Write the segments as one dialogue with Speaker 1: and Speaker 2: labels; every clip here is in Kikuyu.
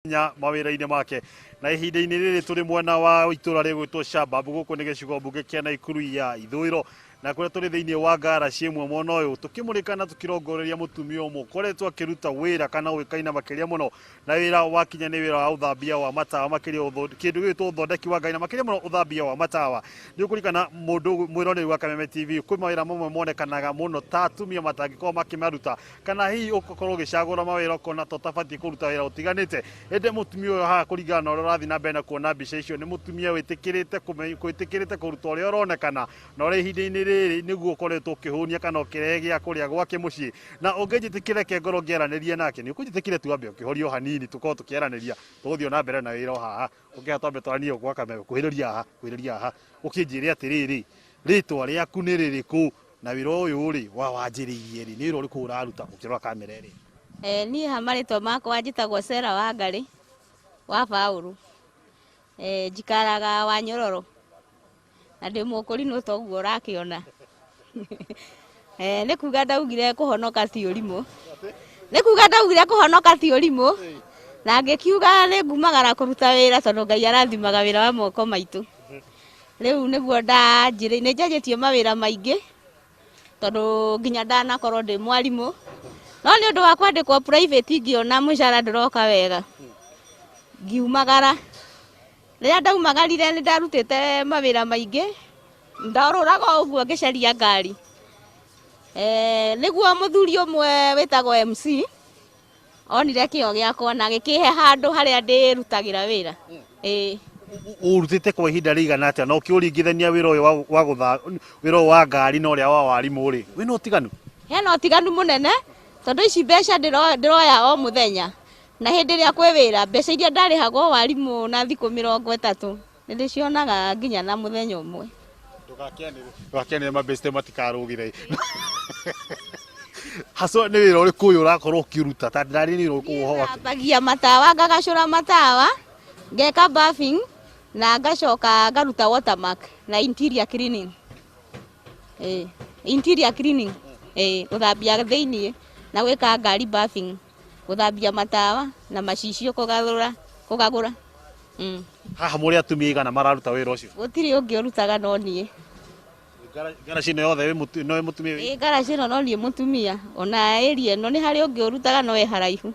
Speaker 1: Nya mawĩra-inĩ make na ihinda-inĩ rĩrĩ tũrĩ mwena wa itũra rĩgwĩtwo Shabab, gũkũ nĩ gĩcigo mbunge kĩa Naikuru ya ithũĩro, na kũrĩa tũrĩ thĩinĩ wa ngaraci ĩmwe mwena ũyũ tũkĩmũrĩka na tũkĩrongoreria mũtumia ũmwe ũkoretwo akĩruta wĩra kana ũĩkaine makĩria mũno na wĩra wakinya nĩ wĩra wa ũthambia wa matawa, makĩria kĩndũ gĩgwĩtwo ũthondeki wa ngari na makĩria mũno ũthambia wa matawa. Nĩ ũkũririkana mũndũ mwĩroreri wa Kameme TV, kwĩ mawĩra mamwe monekanaga mũno ta atumia matangĩkorwo makĩmaruta, kana hihi ũgakorwo ũgĩcagũra mawĩra ũkona ta ũtabatiĩ kũruta wĩra ũtiganĩte. Ĩndĩ mũtumia ũyũ haha, kũringana na ũrĩa ũrathiĩ na mbere na kuona mbica icio, nĩ mũtumia wĩtĩkĩrĩte kwĩtĩkĩrĩte kũruta ũrĩa ũronekana na ũrĩa ihinda-inĩ rĩrĩ nĩguo ũkoretwo ũkĩhũnia kana ũkĩrehe gĩa kũrĩa gwake mũciĩ. Na ũngĩnjĩtĩkĩra, reke ngorwo ngĩaranĩria nake. Nĩ ũkũnjĩtĩkĩra tu ambe ũkĩhorio hanini, tũkorwo tũkĩaranĩria, tũgũthiĩ na mbere na wĩra o haha. Ũngĩha twambe twaranie gwa Kameme, kuhĩrĩria haha, kuhĩrĩria haha, ũkĩnjĩre atĩrĩrĩ, rĩtwa rĩaku nĩ rĩrĩkũ na wĩra ũyũ rĩ wa wanjĩrĩirie rĩ, nĩ wĩra ũrĩkũ ũraruta ũkĩrora kamera ĩrĩa?
Speaker 2: Niĩ ha marĩtwa makwa njĩtagwo Sarah Wangarĩ wa Baũrũ. Njikaraga wa Nyororo na ndĩ mũkũrinũ ta ũguo ũrakĩona. Nĩ kuga ndaugire kũhonoka ti ũrimũ. Nĩ kuga ndaugire kũhonoka ti ũrimũ na ngĩkiuga nĩ ngumagara kũruta wĩra tondũ Ngai arathimaga wĩra wa moko maitũ. Rĩu nĩguo ndanjĩrĩ nĩ njanjĩtie mawĩra maingĩ tondũ nginya ndanakorwo ndĩ mwarimũ, no nĩ ũndũ wa kwandĩkwo private ngĩona mũcara ndũroka wega, ngiumagara. Rĩrĩa ndaumagarire nĩ ndarutĩte mawĩra maingĩ, ndarũraga o ũguo ngĩcaria ngari. Nĩguo mũthuri ũmwe wĩtagwo MC onire kĩo gĩakwa na agĩkĩhe handũ harĩa ndĩrutagĩra wĩra. Ĩĩ.
Speaker 1: Ũrutĩte kwa ihinda rĩigana atĩa, na ũkĩũringithania wĩra ũyũ wa gũtha wĩra ũyũ wa ngari na ũrĩa wa warimũ rĩ, wĩna ũtiganu?
Speaker 2: Hena ũtiganu mũnene tondũ ici mbeca ndĩroya o mũthenya, na hĩndĩ ĩrĩa kwĩ wĩra mbeca iria ndarĩhagwo warimũ na thikũ 30 nĩ ndĩcionaga nginya na mũthenya ũmwe.
Speaker 1: Ndũgakĩanĩre mabeste matikarũgire. Haco nĩ wĩra ũrĩkũ ũyũ ũrakorwo ũkĩruta? Ta ndĩrarĩ nĩ wĩra ũrĩkũ ũho?
Speaker 2: Thambagia matawa, ngagacũra matawa, ngeka buffing na ngacoka ngaruta watermark na interior cleaning. Interior cleaning, gũthambia thĩiniĩ na gwĩka ngari buffing, gũthambia matawa na macicio kũgarũra kũgagũra.
Speaker 1: Haha mũrĩ atumia igana mararuta wĩra ũcio?
Speaker 2: Gũtirĩ ũngĩ ũrutaga no niĩ.
Speaker 1: Ngaraci ĩno yothe no wĩ mũtumia?
Speaker 2: Ĩĩ, ngaraci ĩno no niĩ mũtumia, ona area ĩno nĩ harĩ ũngĩ ũrutaga no e haraihu.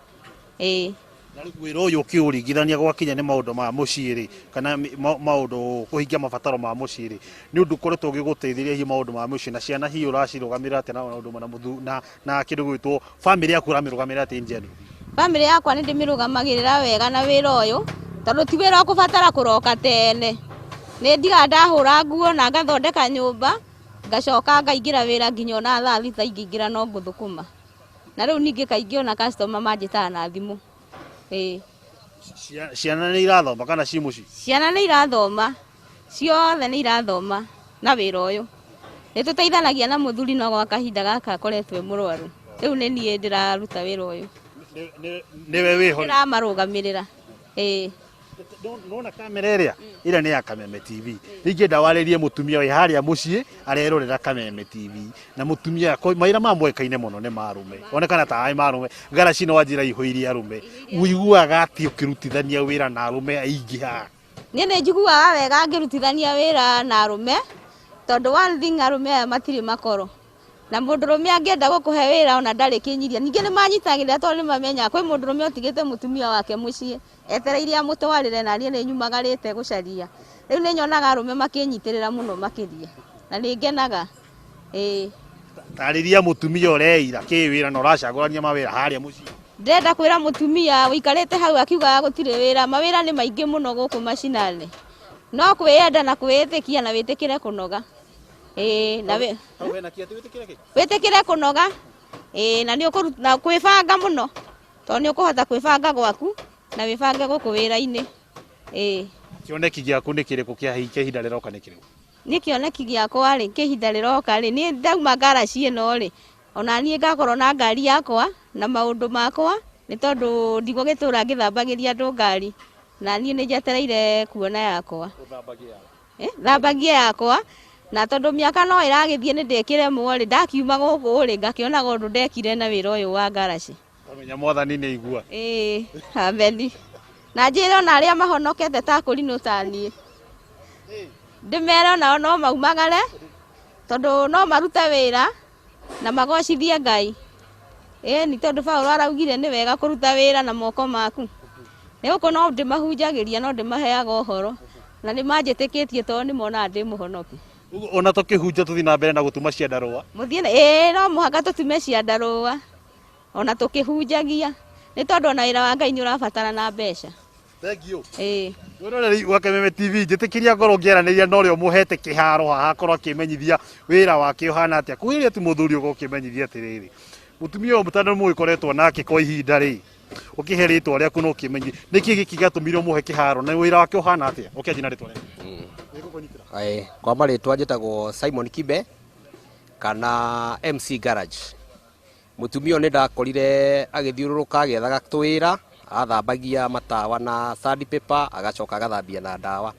Speaker 2: Ĩĩ.
Speaker 1: Na rĩu wĩra ũyũ ũkĩũringithania gwakinya nĩ maũndũ ma mũciĩ rĩ, kana maũndũ kũhingia mabataro ma mũciĩ rĩ, nĩ ũndũ ũkoretwo ũgĩgũteithĩrĩria hihi maũndũ ma mũciĩ na ciana, hihi ũracirũgamĩrĩra atĩa na maũndũ na mũthu na kĩndũ gĩgwĩtwo family yaku, ũramĩrũgamĩrĩra atĩa in general?
Speaker 2: Bamĩrĩ yakwa nĩ ndĩmĩrũgamagĩrĩra wega na wĩra ũyũ tondũ ti wĩra ũkũbatara kũroka tene. Nĩ ndigaga ndahũra nguo na ngathondeka nyũmba, ngacoka ngaingĩra wĩra nginya ona thaa 6 ingĩingĩra no ngũthũkũma. Na rĩu ningĩ kaingĩ ona customer manjĩtaga na thimũ. Ĩĩ.
Speaker 1: Ciana nĩ irathoma kana ci mũciĩ?
Speaker 2: Ciana nĩ irathoma, ciothe nĩ irathoma na wĩra ũyũ. Nĩ tũteithanagia na mũthuri, no gwa kahinda gaka akoretwo e mũrwaru. Rĩu nĩ niĩ ndĩraruta wĩra ũyũ.
Speaker 1: Nĩwe wĩho?
Speaker 2: Ndĩramarũgamĩrĩra. Ĩĩ.
Speaker 1: Nona kamera ĩrĩa ĩrĩa nĩ ya Kameme TV, ningĩenda warĩrie mũtumia wĩ harĩa mũciĩ arerorera Kameme TV. Na mũtumia mawĩra ma moĩkaine mũno nĩ marume, onekana ta arĩ marume, ngaraci no wanjĩra ihũirie arũme, ũiguaga atĩ ũkĩrutithania wĩra na arũme aingĩ haha?
Speaker 2: Niĩ nĩ njiguaga wega ngĩrutithania wĩra na arũme tondũ one thing, arũme aya matirĩ makoro, na mũndũrũme angĩenda gũkũhe wĩra ona ndarĩ kĩnyiria. Ningĩ nĩ manyitagĩrĩra tondũ nĩ mamenyaga kwĩ mũndũrũme ũtigĩte mũtumia wake mũciĩ etereire amũtwarĩre, na niĩ nĩ nyumagarĩte gũcaria. Rĩu nĩ nyonaga arũme makĩnyitĩrĩra mũno makĩria na nĩ ngenaga. Ĩĩ.
Speaker 1: Tarĩria mũtumia ũreira kĩ wĩra na ũracagũrania mawĩra harĩa mũciĩ.
Speaker 2: Ndĩrenda kwĩra mũtumia ũikarĩte hau akiugaga gũtirĩ wĩra, mawĩra nĩ maingĩ mũno gũkũ macinani, no kwĩyenda na kwĩĩtĩkia na wĩtĩkĩre kũnoga. Ĩĩ, na
Speaker 1: Hau hena kĩ atĩ wĩtĩkĩre kĩ?
Speaker 2: Wĩtĩkĩre kũnoga. Ĩĩ, na nĩ ũkũruta na kwĩbanga mũno tondũ nĩ ũkũhota kwĩbanga gwaku na wĩbange gũkũ wĩra-inĩ. Ĩĩ.
Speaker 1: Kĩoneki gĩaku nĩ kĩrĩkũ kĩa ihinda rĩroka, nĩ kĩrĩkũ?
Speaker 2: Niĩ kĩoneki gĩakwa rĩ, kĩa ihinda rĩroka rĩ, niĩ ndauma ngaraci ĩno rĩ, ona niĩ ngakorwo na ngari yakwa na maũndũ makwa, nĩ tondũ ndigũgĩtũra ngĩthambagĩria andũ ngari, na niĩ nĩ njetereire kuona yakwa. Thambagie yakwa, na tondũ mĩaka no ĩragĩthiĩ nĩ ndĩkĩremwo rĩ, ndakiuma gũkũ rĩ, ngakĩonaga ũndũ ndekire na wĩra ũyũ wa ngaraci.
Speaker 1: Amenya Mwathani nĩ aigua.
Speaker 2: Ĩĩ, ameni. Na njĩre ona arĩa mahonokete ta kũrinũ ta niĩ, ndĩmere onao no maumagare, tondũ no marute wĩra na magocithie Ngai. Ĩni, tondũ Paũlũ araugire nĩ wega kũruta wĩra na moko maku. Nĩ gũkũ no ndĩmahunjagĩria, no ndĩmaheaga ũhoro, na nĩ manjĩtĩkĩtie tondũ nĩ monaga ndĩ mũhonoki.
Speaker 1: Ũguo ona tũkĩhunjia tũthiĩ na mbere na gũtuma ciandarũa.
Speaker 2: Mũthiĩ na, ĩĩ, no mũhaka tũtume ciandarũa ona tũkĩhunjagia, nĩ tondũ ona wĩra wa Ngai nĩ ũrabatara na mbeca.
Speaker 1: Thank you.
Speaker 2: Ĩĩ.
Speaker 1: Mwĩroreri wa Kameme TV, njĩtĩkĩria ngorwo ngĩaranĩria na ũrĩa ũmũhete kĩharo haha akorwo akĩmenyithia wĩra wake ũhana atĩa. Kuhĩrĩria tu mũthuri ũkorwo ũkĩmenyithia atĩrĩrĩ, mũtumia ũyũ tondũ mũgĩkoretwo nake kwa ihinda rĩ, ũkĩhe rĩtwa rĩaku na ũkĩmenyithia nĩkĩ gĩkĩ gĩatũmire ũmũhe kĩharo na wĩra wake ũhana atĩa? Ũkĩanjia na rĩtwa rĩaku.
Speaker 3: Kwa marĩtwa njĩtagwo Simon Kibe kana MC Garage. Mũtumia ũyũ nĩ ndakorire agĩthiũrũrũka agĩethaga tũwĩra, athambagia matawa na sandpaper, agacoka agathambia na ndawa.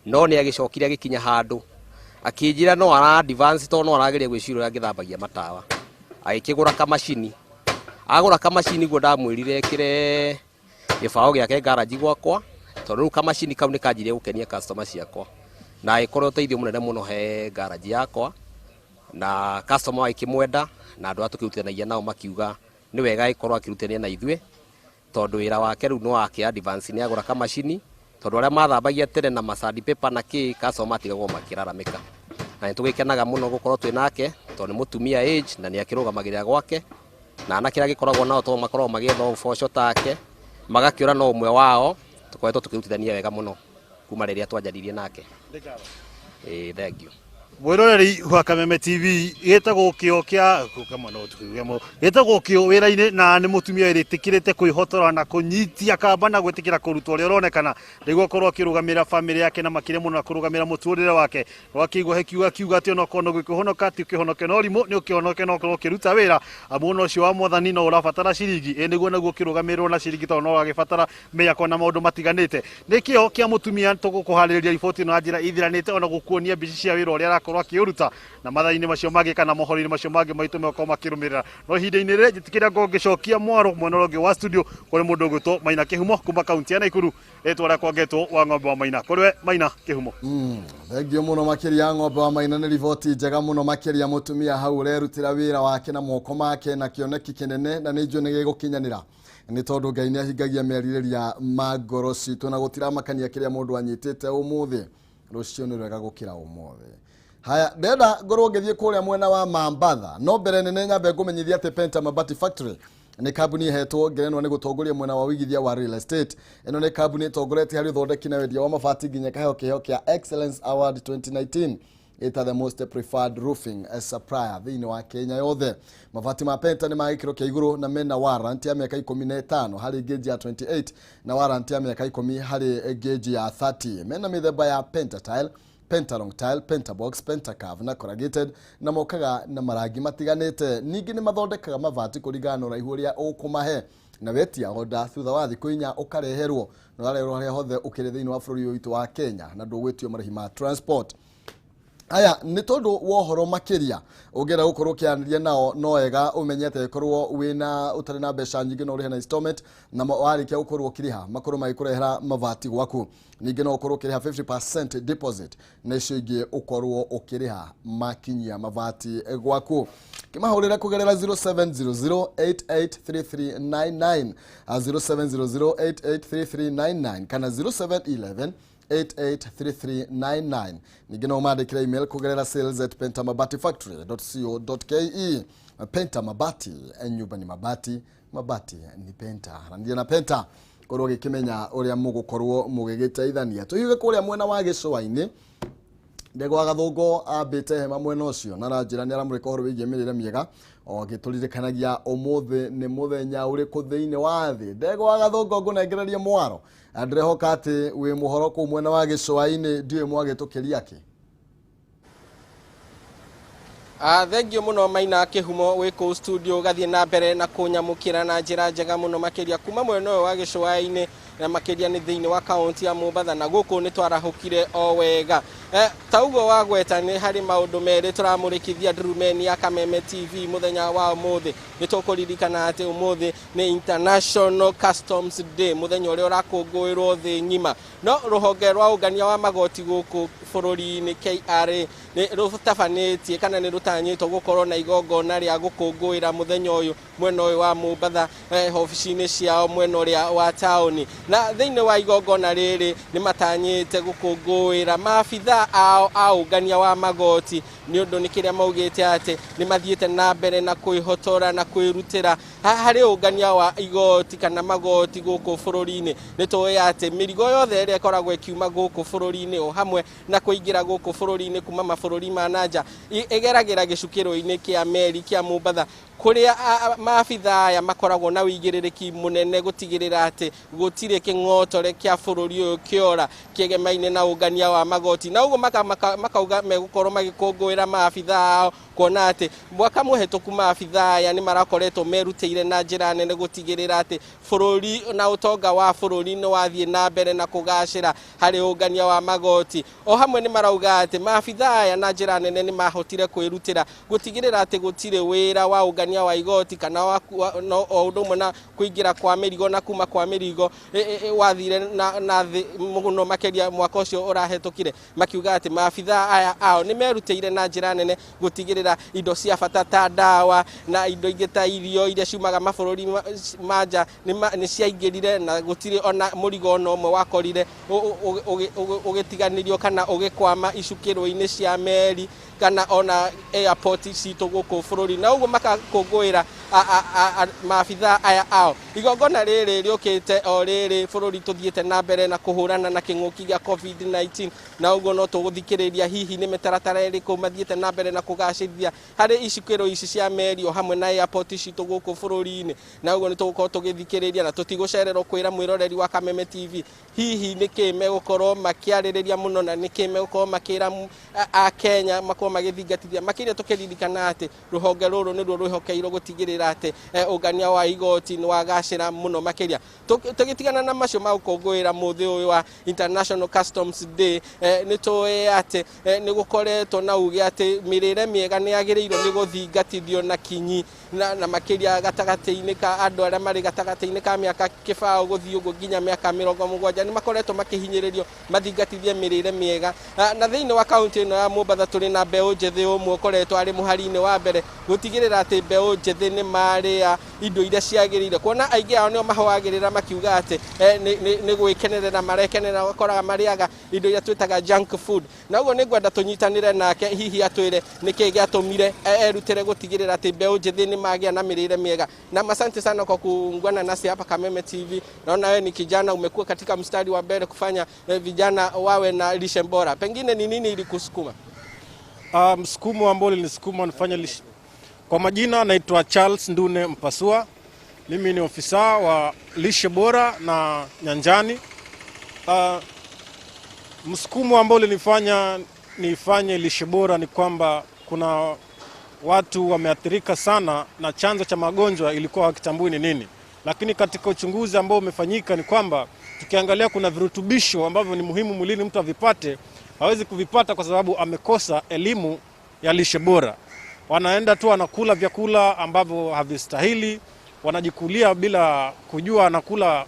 Speaker 3: No nĩ agĩcokire agĩkinya handũ akĩnjĩra no ara advance tondũ no arageria gwĩciria ũrĩa angĩthambagia matawa. Agĩkĩgũra kamacini. Agũra kamacini guo ndamwĩrire ekĩre gĩbaũ gĩake garage gwakwa, tondũ rĩu kamacini kau nĩ kanjirie gũkenia customer ciakwa. Na agĩkorwo ũteithio mũnene mũno he garage yakwa, na customer agĩkĩmwenda, na andũ arĩa tũkĩrutithanagia nao makiuga nĩ wega agĩkorwo akĩrutithania na ithuĩ, tondũ wĩra wake rĩu no wake advance nĩ agũra kamacini, tondũ arĩa mathambagia tene na masandi paper na kĩ, customer matigagwo makĩraramĩka. Na nĩ tũgĩkenaga mũno gũkorwo twĩ nake, tondũ nĩ mũtumia age na nĩ akĩrũgamagĩrĩra gwake, na anake arĩa agĩkoragwo nao tondũ makoragwo magĩetha ũboco take, magakĩũra no ũmwe wao, tũkoretwo tũkĩrutithania wega mũno kuma rĩrĩa twanjanirie nake. Ĩĩ, thank you.
Speaker 1: Mwĩroreri wa Kameme TV, gĩtagwo kĩo kĩa kama no tuge mo gĩtagwo kĩo wĩra-inĩ, na nĩ mũtumia wĩtĩkĩrĩte kwĩhotora na kũnyitia kamba na gwĩtĩkĩra kũrutwo ũrĩa ũronekana nĩguo akorwo akĩrũgamĩrĩra bamĩrĩ yake na makĩria mũno na kũrũgamĩrĩra mũtũrĩre wake. Wakĩigua he kiuga kiuga atĩ onokorwo no gwĩkũhonoka ti ũkĩhonoke no rimũ, nĩ ũkĩhonoke no ũkorwo ũkĩruta wĩra, amu ona ũcio wa mwathani no ũrabatara ciringi. Ĩ nĩguo naguo ũkĩrũgamĩrĩrwo na ciringi tondũ no ũragĩbatara mĩako na maũndũ matiganĩte. Nĩ kĩo kĩa mũtumia tũgũkũharĩrĩria riboti ĩno na njĩra ithiranĩte, ona gũkuonia mbica cia wĩra ũrĩa arakorwo akĩũruta na mathaa-inĩ macio mangĩ kana mohoro-inĩ macio mangĩ maitũ megũkorwo makĩrũmĩrĩra. No ihinda-inĩ rĩrĩ njĩtĩkĩria ngorwo ngĩcokia mwaro mwena ũrĩa ũngĩ wa studio kũrĩ mũndũ ũgwĩtwo Maina Kĩhumo kuma kaunti ya Naikuru, rĩtwa rĩakwa ngetwo wa ng'ombe wa Maina. Kũrĩ we Maina Kĩhumo.
Speaker 4: Thengiũ mũno makĩria ng'ombe wa Maina, nĩ riboti njega mũno makĩria. Mũtumia hau ũrerutĩra wĩra wake na moko make na kĩoneki kĩnene, na nĩ njũĩ nĩ gĩgũkinyanĩra, nĩ tondũ Ngai nĩ ahingagia merirĩria ma ngoro citũ, na gũtiramakania kĩrĩa mũndũ anyitĩte ũmũthĩ, rũciũ nĩ rwega gũkĩra ũmũthĩ. Haya, ndenda ngorwo ngĩthiĩ kũrĩa mwena wa Mambatha, no mbere nene nyambe ngũmenyithia atĩ Penta Mabati Factory nĩ kambuni ĩhetwo ngerenwa nĩ gũtongoria mwena wa ũigithia wa real estate. Ĩno nĩ kambuni ĩtongoretie harĩ ũthondeki na wendia wa mabati, nginya ĩkaheo kĩheo kĩa Excellence Award 2019 ĩta the most preferred roofing supplier thĩinĩ wa Kenya yothe. Mabati ma Penta nĩ ma gĩkĩro kĩa igũrũ na mena warranty ya mĩaka 15 harĩ gauge ya 28 na warranty ya mĩaka 10 harĩ gauge ya 30. Mena mĩthemba ya Pentatile, Pentalong tile, Pentabox, Pentacurve na corrugated, na mokaga na marangi matiganĩte. Ningĩ nĩ mathondekaga mabati kũringana na ũraihu ũrĩa ũkũmahe, na wetia order thutha wa thikũ 4 ũkareherwo, na ũrareherwo harĩa hothe ũkĩrĩ thĩinĩ wa bũrũri ũyũ witũ wa Kenya, na ndũgwĩtio marĩhi ma transport. Aya, nĩ tondũ wa ũhoro makĩria ũngĩenda gũkorwo ũkĩaranĩria nao, no wega ũmenye atĩ angĩkorwo wĩna ũtarĩ na mbeca nyingĩ, no ũrĩhe na installment, na warĩkia gũkorwo ũkĩrĩha makorwo magĩkũrehera mabati gwaku. Ningĩ no ũkorwo ũkĩrĩha 50% deposit na icio ingĩ ũkorwo ũkĩrĩha makinyia mabati gwaku. Kĩmahũrĩre kũgerera 0700883399, 0700883399 kana 0711 883399. Ningĩ no ũmandĩkĩre email kũgerera sales@pentamabatifactory.co.ke. Penta Mabati, nyumba ni mabati, mabati ni Penta. Randia na Penta korwo gĩkĩmenya ũrĩa mũgũkorwo mũgĩgĩteithania. Tũhiũge kũrĩa mwena wa gĩcũa-inĩ, Ndegwa Gathũngũ ambĩte hema mwena ũcio na aranjĩra nĩ aramũrĩka ũhoro wĩgiĩ mĩrĩre mĩega, o agĩtũririkanagia ũmũthĩ nĩ mũthenya ũrĩkũ thĩinĩ wa thĩ. Ndegwa Gathũngũ, ngũnengererie mwaro na ndĩrehoka atĩ wĩ mũhoro kũu mwena wa gĩcũa-inĩ, ndiũĩ mwagĩtũkĩria kĩ.
Speaker 5: Thengio mũno Maina Kĩhumo wĩ kũu studio, ũgathiĩ na mbere na kũnyamũkĩra na njĩra njega mũno makĩria kuma mwena ũyũ wa gĩcũa-inĩ. Na makĩria nĩ thĩinĩ wa kaunti ya Mombatha, na gũkũ nĩ twarahũkire o wega. Ta ũguo wagweta, nĩ harĩ maũndũ merĩ tũramũrĩkithia ndurumeni ya Kameme TV mũthenya wa ũmũthĩ. Nĩ tũkũririkana atĩ ũmũthĩ nĩ International Customs Day, mũthenya ũrĩa ũrakũngũĩrwo thĩ ng'ima. No rũhonge rwa ũngania wa magoti gũkũ bũrũri-inĩ, KRA, nĩ rũtabanĩtie kana nĩ rũtanyĩtwo gũkorwo na igongona rĩa gũkũngũĩra mũthenya ũyũ mwena ũyũ wa Mombatha, obici-inĩ ciao mwena ũrĩa wa taũni. Na thĩinĩ wa igongona rĩrĩ nĩ matanyĩte gũkũngũĩra maabitha ao a ũngania wa magoti, nĩ ũndũ nĩ kĩrĩa maugĩte atĩ nĩ mathiĩte na mbere na kwĩhotora na kwĩrutĩra harĩ ũngania wa igoti kana magoti gũkũ bũrũri-inĩ. Nĩ tũĩ atĩ mĩrigo yothe ĩrĩa ĩkoragwo ĩkiuma gũkũ bũrũri-inĩ o hamwe na kũingĩra gũkũ bũrũri-inĩ kuma mabũrũri ma nanja ĩgeragĩra gĩcukĩro-inĩ kĩa meri kĩa Mombatha, kũrĩa maabitha aya makoragwo na ũigĩrĩrĩki mũnene gũtigĩrĩra atĩ gũtirĩ kĩng'otore kĩa bũrũri ũyũ kĩora kĩgemaine na ũngania wa magoti. Na ũguo makauga megũkorwo magĩkũngũĩra maabitha ao, kuona atĩ mwaka mũhetũku maabitha aya nĩ marakoretwo merutĩire na njĩra nene gũtigĩrĩra atĩ bũrũri na ũtonga wa bũrũri nĩ wathiĩ na mbere na kũgacĩra harĩ ũngania wa magoti. O hamwe nĩ marauga atĩ maabitha aya na njĩra nene nĩ mahotire kwĩrutĩra gũtigĩrĩra atĩ gũtirĩ wĩra wa ũngania wa igoti kana o ũndũ ũmwe na kũingĩra kwa mĩrigo na kuma kwa mĩrigo wathire na thĩ mũno makĩria mwaka ũcio ũrahetũkire. Makiuga atĩ maabitha aya ao nĩ merutĩire na njĩra nene gũtigĩrĩra indo cia bata ta ndawa na indo ingĩ ta irio iria ciumaga mabũrũri ma nja nĩ ciaingĩrire, na gũtirĩ ona mũrigo ona ũmwe wakorire ũgĩtiganĩrio kana ũgĩkwama icukĩro-inĩ cia meri kana ona airport citũ gũkũ bũrũri. Na ũguo makakũngũĩra maabitha aya ao. Igongona rĩrĩ rĩũkĩte o rĩrĩ bũrũri tũthiĩte na mbere na kũhũrana na kĩng'ũki gĩa COVID-19, na ũguo no tũgũthikĩrĩria hihi nĩ mĩtaratara ĩrĩkũ mathiĩte na mbere na kũgacĩrithia harĩ icukĩro ici cia meri o hamwe na airport citũ gũkũ bũrũri-inĩ. Na ũguo nĩ tũgũkorwo tũgĩthikĩrĩria na tũtigũcererwo kwĩra mwĩroreri wa Kameme TV hihi nĩkĩ megũkorwo makĩarĩrĩria mũno na nĩkĩ megũkorwo makĩra a Kenya makorwo magĩthingatithia, makĩria tũkĩririkana atĩ rũhonge rũrũ nĩruo rwĩhokeirwo gũtigĩrĩra atĩ ũngania wa igoti nĩ wagacĩra mũno makĩria. Tũgĩtigana na macio ma gũkũngũĩra mũthĩ ũyũ wa International Customs Day, nĩ tũĩ atĩ nĩ gũkoretwo na uge atĩ mĩrĩre mĩega nĩ yagĩrĩirwo nĩ gũthingatithio na kinyi, na makĩria gatagatĩ-inĩ ka andũ arĩa marĩ gatagatĩ-inĩ ka mĩaka 20 gũthiĩ ũguo nginya mĩaka 70 nĩ makoretwo makĩhinyĩrĩrio mathingatithie mĩrĩre mĩega. Na thĩinĩ wa kaunti ĩno ya Mombatha tũrĩ na mbeũ njĩthĩ ũmwe ũkoretwo arĩ mũhari-inĩ wa mbere gũtigĩrĩra atĩ mbeũ njĩthĩ nĩ marĩa indo iria ciagĩrĩire, kuona aingĩ ao nĩo mahoagĩrĩra makiuga atĩ nĩ gwĩkenerera marekenera, ũkoraga marĩaga indo iria twĩtaga junk food. Na ũguo nĩ ngwenda tũnyitanĩre nake hihi atwĩre nĩkĩ gĩatũmire erutĩre gũtigĩrĩra atĩ mbeũ njĩthĩ nĩ magĩa na mĩrĩre mĩega. Na asante sana kwa kuungana nasi hapa Kameme TV. Naona wewe ni kijana umekuwa katika mstari wa mbele kufanya vijana wawe na lishe bora. Pengine ni nini ilikusukuma?
Speaker 6: Msukumo ambao ulinisukuma nifanye lishe. Kwa majina naitwa Charles Ndune Mpasua. Mimi ni ofisa wa lishe bora na nyanjani. Msukumo ambao ulinifanya nifanye lishe bora ni kwamba kuna watu wameathirika sana na chanzo cha magonjwa ilikuwa hakitambui ni nini. Lakini katika uchunguzi ambao umefanyika ni kwamba tukiangalia kuna virutubisho ambavyo ni muhimu mwilini mtu avipate, hawezi kuvipata kwa sababu amekosa elimu ya lishe bora. Wanaenda tu wanakula vyakula ambavyo havistahili, wanajikulia bila kujua anakula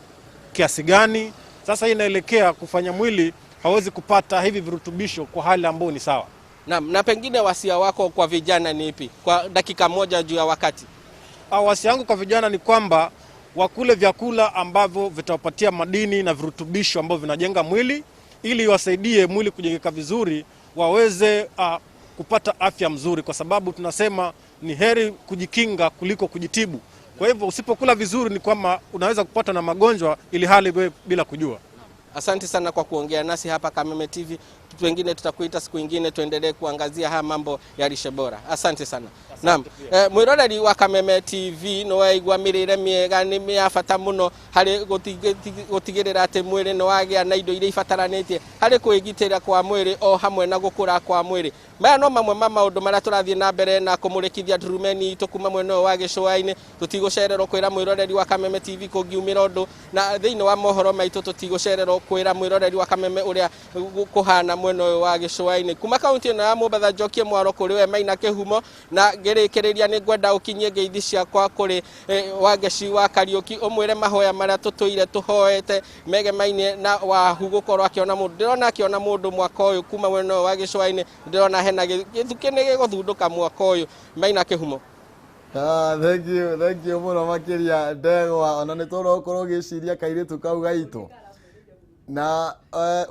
Speaker 6: kiasi gani. Sasa inaelekea kufanya mwili hawezi kupata hivi virutubisho kwa hali ambayo ni sawa.
Speaker 5: Na pengine wasia wako kwa vijana ni ipi? Kwa dakika moja juu ya wakati.
Speaker 6: Wasia wangu kwa vijana ni kwamba wakule vyakula ambavyo vitawapatia madini na virutubisho ambavyo vinajenga mwili, ili wasaidie mwili kujengeka vizuri, waweze kupata afya mzuri, kwa sababu tunasema ni heri kujikinga kuliko kujitibu. Kwa hivyo usipokula vizuri ni kwamba unaweza kupata na magonjwa ili hali bila kujua.
Speaker 5: Asante sana kwa kuongea nasi hapa Kameme TV. Wengine tutakuita siku ingine tuendelee kuangazia haya mambo ya lishe bora. Asante sana. Naam, mwiroreri wa Kameme TV no waigua mirire miega ni ya bata muno hari gutigirira ati mwiri no wagĩa na indo iria ibataranĩtie harĩ kwĩgitĩra kwa mwĩrĩ o hamwe na gũkũra kwa mwĩrĩ. Maya no mamwe ma maũndũ marĩa tũrathiĩ na mbere na kũmũrĩkithia ndurumeni itũ kuma mwena ũyũ wa gĩcũa-inĩ. Tũtigũcererwo kwĩra mwĩroreri wa Kameme TV kũngiumĩra ũndũ, na thĩinĩ wa mohoro maitũ tũtigũcererwo kwĩra mwĩroreri wa Kameme ũrĩa kũhana mwena ũyũ wa gĩcũa-inĩ. Kuma kaunti ĩno ya Mombatha njokie mwaro kũrĩ we Maina Kĩhumo, na ngĩrĩkĩrĩria nĩ ngwenda ũkinyie ngeithi ciakwa kũrĩ Wangeci wa Kariũki, ũmwĩre mahoya marĩa tũtũire tũhoete megemaine na Wahu gũkorwo akĩona mũndũ. Ndĩrona akĩona mũndũ mwaka ũyũ kuma mwena ũyũ wa gĩcũa-inĩ, ndĩrona hena gĩthukĩ nĩ gĩgũthundũka mwaka ũyũ. Maina Kĩhumo.
Speaker 4: Thank you mũno makĩria Ndegwa, ona nĩ tũrokorwo ũgĩciria kairĩtu kau gaitũ na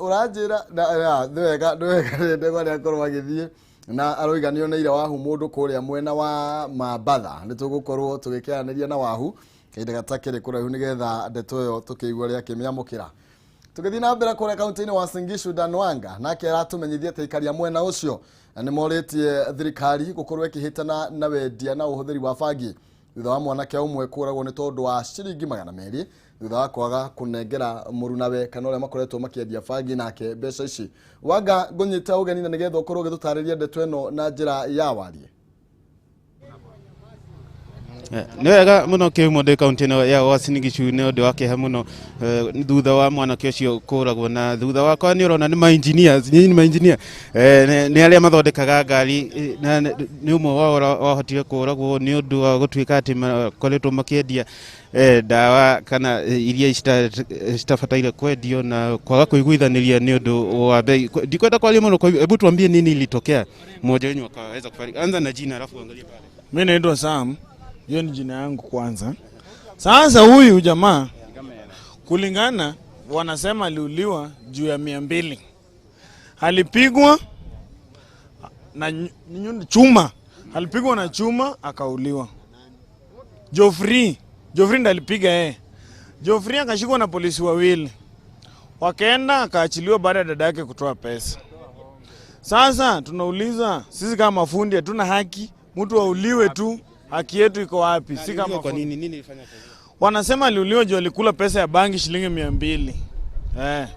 Speaker 4: ũranjĩra nĩ wega Ndegwa nĩ akorwo agĩthiĩ na aroiga nĩ oneire Wahu mũndũ kũrĩa mwena wa Mambatha. Nĩ tũgũkorwo tũgĩkĩaranĩria na Wahu kahinda gatakĩrĩ kũraihu nĩgetha ndeto ĩyo tũkĩigua ũrĩa akĩmĩamũkĩra. Tũgĩthiĩ na mbere kũrĩa kaunti-inĩ wa Uasin Gishu, Danwanga nake aratũmenyithia atĩ aikari a mwena ũcio nĩ morĩtie thirikari gũkorwo ĩkĩhĩtana na wendia na ũhũthĩri wa bangi thutha wa mwanake ũmwe kũragwo nĩ tondũ wa ciringi 200 thutha wa kwaga kũnengera mũrunawe kana ũrĩa makoretwo makĩendia bangi nake mbeca ici. Wanga, ngũnyita ũgeni na nĩgetha ũkorwo ũgĩtũtarĩria ndeto ĩno na njĩra ya warie.
Speaker 7: Nĩ wega mũno Kĩhumo ndĩ kaunti ĩno ya Uasin Gishu nĩ ũndũ wa kĩeha mũno thutha wa mwanake ũcio kũragwo, na thutha wakwa nĩ ũrona nĩ ma-engineers, nyinyi nĩ ma-engineer, nĩ arĩa mathondekaga ngari, na nĩ ũmwe wao wahotire kũragwo nĩ ũndũ wa gũtuĩka atĩ makoretwo makĩendia ndawa kana iria citabataire kwendio na kwaga kũiguithanĩria nĩ ũndũ wa bei. Ndikwenda kwaria mũno, kwa hivyo hebu tuambie nini ilitokea mmoja wenu akaweza kufariki. Anza na jina alafu angalia pale.
Speaker 8: Mimi naitwa Sam. Hiyo ni jina yangu kwanza. Sasa huyu jamaa kulingana wanasema aliuliwa juu ya 200. Alipigwa na chuma. Alipigwa na chuma akauliwa. Joffrey ndiye alipiga yeye. Joffrey akashikwa na polisi wawili. Wakaenda akaachiliwa baada ya dada yake kutoa pesa. Sasa tunauliza sisi kama mafundi hatuna haki, mtu auliwe tu. Haki yetu iko wapi? Si kama
Speaker 7: kwa nini ilifanya kazi?
Speaker 8: Wanasema aliuliwa juu alikula pesa ya bangi shilingi 200.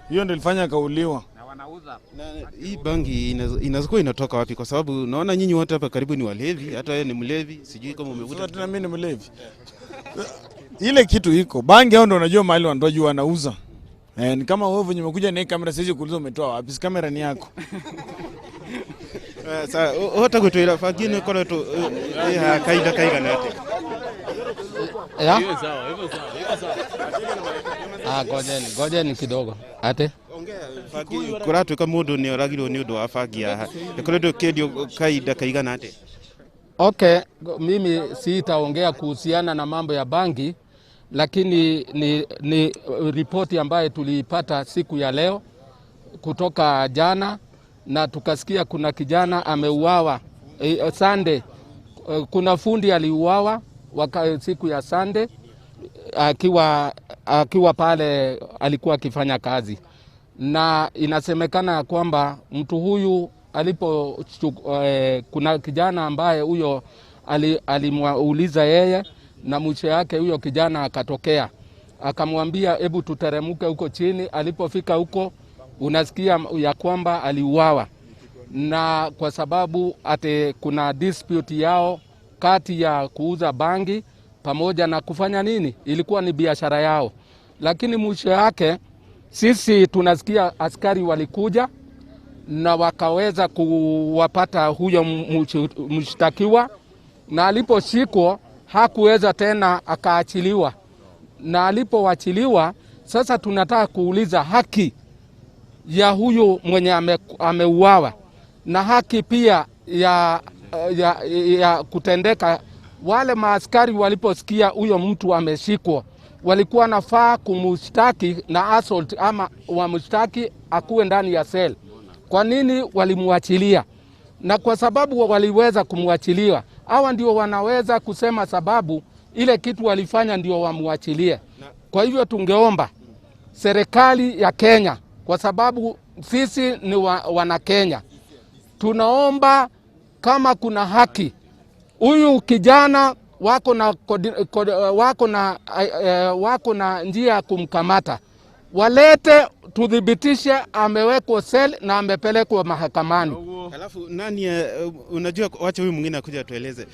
Speaker 8: Hiyo ndio ilifanya akauliwa.
Speaker 7: Na wanauza. Na hii bangi inazokuwa inatoka wapi? Kwa sababu naona nyinyi wote hapa karibu ni walevi, hata wewe ni mlevi, sijui kama umevuta.
Speaker 8: Sasa tena mimi ni mlevi. Ile kitu iko. Bangi hao ndio unajua mahali wanatoa juu wanauza. Ni kama wewe venye umekuja na hii kamera siwezi kuuliza umetoa wapi. Si kamera ni yako.
Speaker 7: Sasa hota gutwira bangi nĩ ĩkoretwo ĩha kahinda kaigana atĩa?
Speaker 9: Ya? Ngojeni kidogo. Ate?
Speaker 7: Bangi kũratuĩka mũndũ nĩ oragirwo nĩ ũndũ wa bangi haha. Ĩkoretwo ĩkĩendio kahinda kaigana atĩa?
Speaker 9: Okay, mimi sitaongea kuhusiana na mambo ya bangi, lakini ni ripoti ambayo tuliipata siku ya leo kutoka jana, na tukasikia kuna kijana ameuawa Sunday. Kuna fundi aliuawa siku ya Sunday akiwa pale alikuwa akifanya kazi, na inasemekana kwamba mtu huyu alipo kuna kijana ambaye huyo alimuuliza yeye, na mwisho yake huyo kijana akatokea akamwambia hebu tuteremke huko chini. Alipofika huko unasikia ya kwamba aliuawa, na kwa sababu ate kuna dispute yao kati ya kuuza bangi pamoja na kufanya nini, ilikuwa ni biashara yao. Lakini mwisho yake sisi tunasikia askari walikuja na wakaweza kuwapata huyo mshtakiwa, na aliposhikwa hakuweza tena akaachiliwa. Na alipoachiliwa sasa tunataka kuuliza haki ya huyu mwenye ameuawa, na haki pia ya kutendeka. Wale maaskari waliposikia huyo mtu ameshikwa walikuwa nafaa kumshtaki na assault ama wamshtaki akuwe ndani ya cell. Kwa nini walimuachilia? Na kwa sababu waliweza kumuachilia, hawa ndio wanaweza kusema sababu ile kitu walifanya ndio wamuachilie. Kwa hivyo tungeomba serikali ya Kenya kwa sababu sisi ni wana Kenya. Tunaomba kama kuna haki, huyu kijana wako na njia ya kumkamata, walete tudhibitishe amewekwa sel na amepelekwa mahakamani.
Speaker 7: Alafu nani, unajua, wacha huyu mwingine akuja atueleze.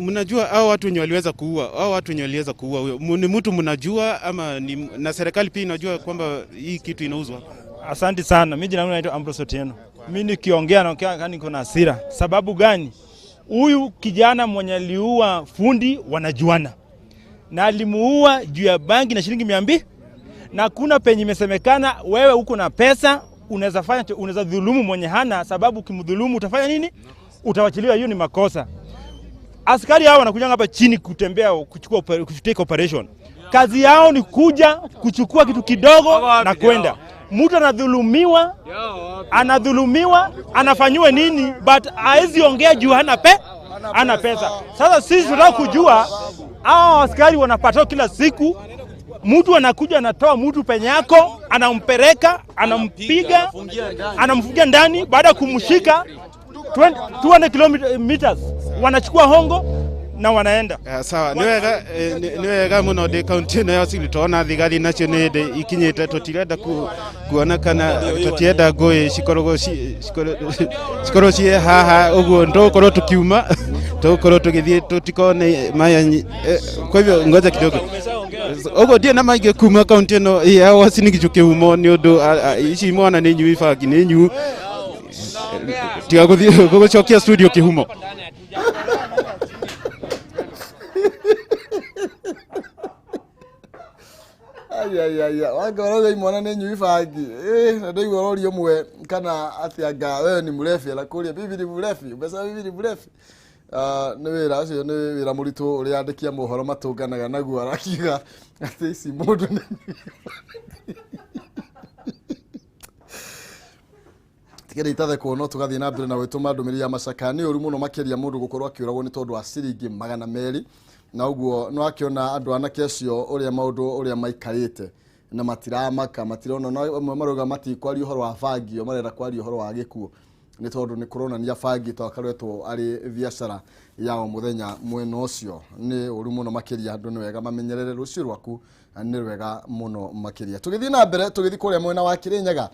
Speaker 7: Mnajua hao watu wenye waliweza kuua, hao watu wenye waliweza kuua huyo ni mtu mnajua, ama ni, na serikali pia inajua kwamba hii kitu inauzwa?
Speaker 10: Asante sana. Mimi jina langu naitwa Ambrose Otieno. Mimi nikiongea naongea kama niko na hasira. Sababu gani? Huyu kijana mwenye aliua fundi wanajuana, na alimuua juu ya bangi na shilingi 200, na kuna penye imesemekana wewe uko na pesa unaweza fanya, unaweza dhulumu mwenye hana, sababu ukimdhulumu utafanya nini? Utawachiliwa. Hiyo ni makosa. Askari hao wanakuja hapa chini kutembea, kuchukua, kutake operation. Kazi yao ni kuja kuchukua kitu kidogo na kwenda. Mtu anadhulumiwa, anafanyiwa nini, but haezi ongea juu hana pesa. Sasa sisi tunataka kujua hao askari wanapata kila siku, mtu anakuja anatoa mtu penye yako, anampeleka, anampiga, anamfungia ndani, baada ya kumshika 200 kilometers wanachukua hongo na wanaenda.
Speaker 7: Sawa, ni wega muno ndi kaunti ĩno ya Sili tona thigari nacio nĩ hĩndĩ ikinyĩte, tũtirenda kuona kana tũtienda ngũĩ cikorwo ciĩ haha ũguo, tũgũkorwo tũkiuma, tũgũkorwo tũgĩthiĩ tũtikone maya. Kwa hivyo ngoja kidogo ũguo ndirĩ na maingĩ kuma kaunti ĩno ya Uasin Gishu kĩhumo, nĩ ũndũ ici mwana nĩ nyui bangi nĩ nyu tiga gũthiĩ gũcokia studio kĩhumo.
Speaker 4: Aya, wangorora imwana nĩ nyui bangi. Na ndaigua ũroria ũmwe kana atĩ anga wewe ni mrefi, arakũria bibi ni mrefi, umesema bibi ni mrefi. Nĩ wĩra ũcio, nĩ wĩra mũritũ ũrĩa andĩki a mohoro matũnganaga naguo, arakiuga atĩ ici mũndũ nĩ tikĩrĩ itathekwo, no tũgathiĩ na mbere na gwĩtũma ndũmĩrĩri ya macaka. Nĩ ũru mũno makĩria mũndũ gũkorwo akĩũragwo nĩ tondũ wa ciringi 200, na ũguo no akĩona andũ anake acio ũrĩa maũndũ ũrĩa maikarĩte na matiramaka, matirona, no amwe marauga matikwaria ũhoro wa bangi, o marenda kwaria ũhoro wa gĩkuũ, nĩ tondũ nĩ kũronania bangi to akaretwo arĩ biacara ya o mũthenya mwena ũcio. Nĩ ũru mũno makĩria, andũ nĩ wega mamenyerere rũciũ rwaku, nĩ wega mũno makĩria. Tũgĩthiĩ na mbere, tũgĩthiĩ kũrĩa mwena wa Kĩrĩnyaga,